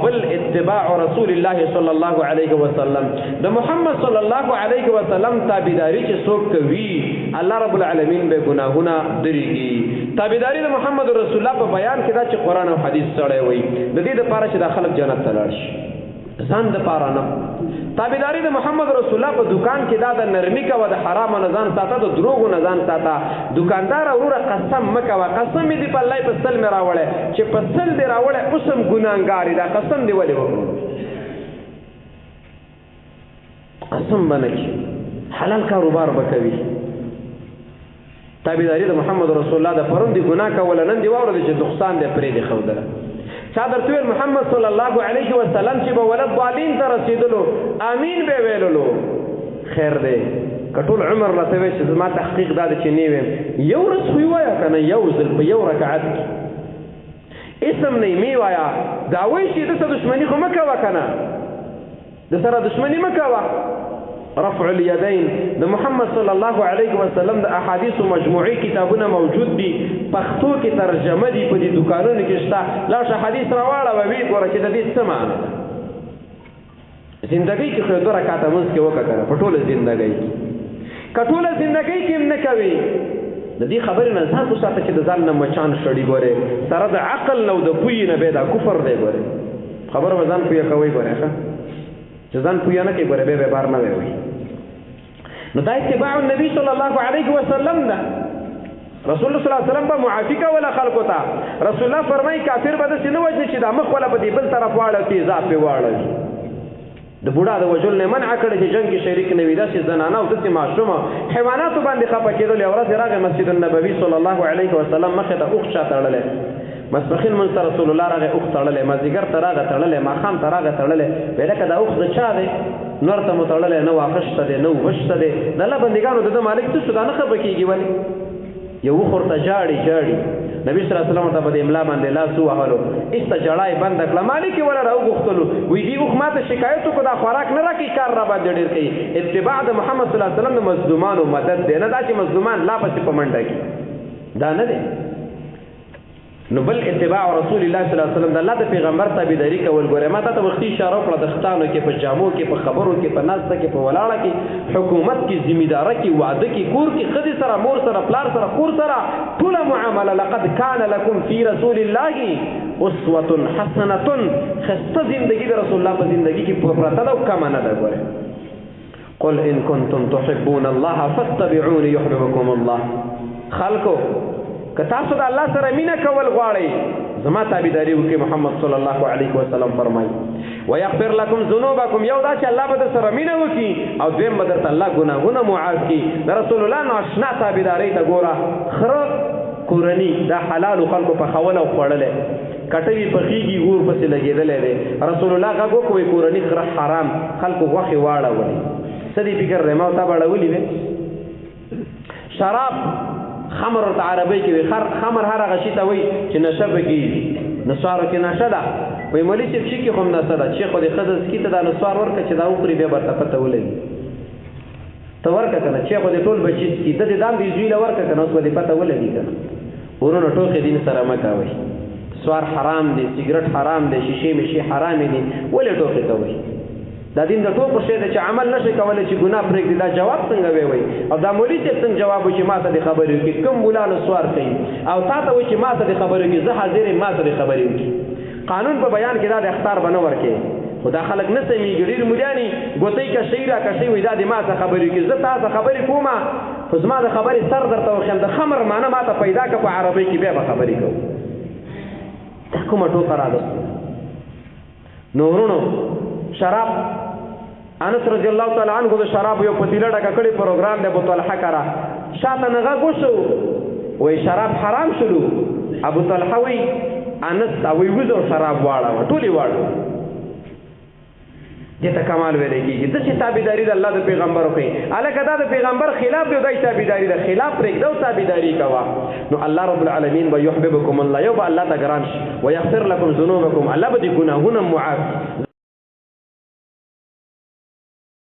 بل اتباع رسول الله صلی الله علیه وسلم، د محمد صلی الله علیه وسلم تابعداري چې څوک کوي الله رب العالمین به ګناهونه درېږي. تابعداري د محمد رسول الله په بیان کې دا چې قرآن او حدیث سره وایي، د دې لپاره چې د خلک جنت ته لاړ شي، ځان د پاره نه. تابعداري د محمد رسول الله په دکان کې دا د نرمي کوه، د حرام نه ځان ساته، د دروغو نه ځان ساته. دکاندار وروره قسم مه کوه، قسم مې دې په الله په سل مې راوړی، چې په سل دې راوړی اوس هم ګناهګار یې، دا قسم دې ولې وکړو؟ قسم به نه کوي، حلال کاروبار به کوي. تابعداري د محمد رسول الله د پرون دې ګناه کوله، نن دې واورېده چې نقصان دی پرې دې ښودله. چا درته ویل محمد صلی الله علیه وسلم چې به ولد ضالین ته رسېدلو امین به ویللو، خیر دی که ټول عمر راته وایي چې زما تحقیق دا دی چې نه ویم، یو ورځ خو یې وایه که نه، یو ځل په یو رکعت کې اسم نه مې وایه، دا وایي چې ده سره دښمني خو مه کوه که نه، ده سره دښمني مه کوه. رفع الیدین د محمد صلی الله علیه وسلم د احادیث مجموعي کتابونه موجود دي، پښتو کې ترجمه دي، په دې دکانونو کې شته، لاړ شه حدیث راواړوه ویې ګوره چې د دې څه معنا ده. زندګۍ کې خو یو دوه رکعته لمونځ کې وکړه که نه، په ټوله زندګۍ کې، که ټوله زندګۍ کې هم نه کوې، د دې خبرې نه ځان وساته چې د ځان نه مچان شړي. ګورې سره د عقل نه او د پوهې نه بیا دا کفر دی. ګورې خبره به ځان پوهه کوئ، ګورې ښه چې ځان پوهه نه کوي ګورې بیا به بار نه وایي. نو دا اتباع النبي صلی الله علیه وسلم ده. رسول الله صلی الله علیه وسلم به معافي کوله خلکو ته. رسول الله فرمایي کافر به داسې نه وژني چې دا مخ وله په دې بل طرف واړوي، تېزاب پرې واړوي. د بوډا د وژلو نه منع کړی چې جنګ کې شریک نه وي. داسې زنانه او داسې ماشومه حیواناتو باندې خفه کېدل. یوه ورځ راغی مسجد النبوي صلی الله علیه وسلم مخې ته اوښ چا تړلی، ماسپښین مونځ ته رسول الله راغی اوښ تړلی، مازدیګر ته راغی تړلی، ماښام ته راغی تړلی. ویل که دا اوښ د چا دی؟ نور ته مو تړلی نه، واښه شته دی نه، اوبه شته دی. د الله بندګانو د ده مالک څه شو؟ دا نه خفه کېږي ولې؟ یو اوښ ورته ژاړي ژاړي. نبی صلی الله علیه وسلم ورته په دې املا باندې لاس ووهلو، ایسته ژړا یې بنده کړه. مالک یې وله راوغوښتلو، وایي دې اوښ ماته شکایت وکړو، دا خوراک نه راکوي، کار را باندې ډېر کوي. اتباع د محمد صلی الله علیه وسلم د مظلومانو مدد دی، نه دا چې مظلومان لا پسې په منډه کړي، دا نه دی. نو بل اتباع رسول الله صلی الله علیه وسلم د الله د پیغمبر تابعداري کول. ګوره ما ته وختي اشاره وکړه، د ختانو کې، په جامو کې، په خبرو کې، په ناسته کې، په ولاړه کې، حکومت کې، ذمہداره کې، وعده کې، کور کې، ښځې سره، مور سره، پلار سره، خور سره، ټوله معامله. لقد کان لکم فی رسول الله اسوة حسنة، ښایسته زندګي د رسول الله په زندګي کې پرته ده او کمه نه ده. ګوره قل ان کنتم تحبون الله فاتبعوني يحببكم الله. خلکو که تاسو د الله سره مینه کول غواړئ زما تابعداري وکړئ. محمد صلی الله علیه وسلم فرمایي ویغفر لکم ذنوبکم، یو دا چې الله به در سره مینه وکړي او دویم به درته الله ګناهونه معاف کړي. د رسول الله ناشنا تابعدارۍ ته ګوره، خره کورني دا حلالو خلکو پخوله او خوړلی، کټوي پخېږي، اور پسې لګېدلی دی. رسول الله غږ وکړو وایي کورني خره حرام، خلکو غوښې واړولې. څه دې فکر دی؟ ما او تا به اړولي وی. شراب خمر ورته عربۍ کې وي، خمر هر هغه شي ته وایي چې نشه پکې وي. نسوارو کې نشه ده، وایي مولوي صاحب شي کې خو هم نشه ده، چې خو دې ښځه څکي ته دا نسوار ورکړه چې دا وخوري بیا به ورته پته ولګي. ته ورکړه که نه، چې خو دې ټول بچي څکي، ته دې دام دې زوی له ورکړه که نه، اوس به دې پته ولګي که نه. ورونه ټوخې دین سره مه کوئ، سوار حرام دی، سګرټ حرام دی، شیشې میشې حرامې دي، ولې ټوخې کوئ؟ دا دین د ټوکو شی دی چې عمل نشي کولی چې ګناه پرېږدي. دا جواب څنګه وی وی؟ او دا مولوي صاحب څنګه جواب وایي چې ما ته دې خبرې وکړي؟ کوم مولا نسوار کوي او تا ته وایي چې ما ته دې خبرې وکړي، زه حاضر یم، ما ته دې خبرې وکړي. قانون په بیان کې دا د اخطار به نه ورکوي، خو دا خلک نه سمېږي. ډېر مولیانې ګوتۍ کشوي را کشوي، وایي دا دې ما ته خبرې وکړي، زه تا ته خبرې کوم، خو زما د خبرې سر درته وښیم، د خمر معنی ما ته پیدا کړه په عربۍ کې، بیا به خبرې کوو. دا کومه ټوکه راغستې؟ نو وروڼو شراب، انس رضی الله تعالی عنه د شراب یو پتیله ډکه کړې پروګرام دی ابو طلحه کره، شاته نه غږ وشو وایي شراب حرام شلو. ابو طلحه وایي انس ته وایي وځه او شراب واړوه، ټول یې واړوه. دې ته کمال ویلی کېږي. داسې تابعداري د الله د پیغمبر وکړي. هلکه دا د پیغمبر خلاف دی او دا یې تابعداري ده، خلاف پرېږده او تابعداري کوه. نو الله رب العالمین به یحببکم الله، یو به الله ته ګران شي، ویغفر لکم ذنوبکم، الله به دې ګناهونه معاف.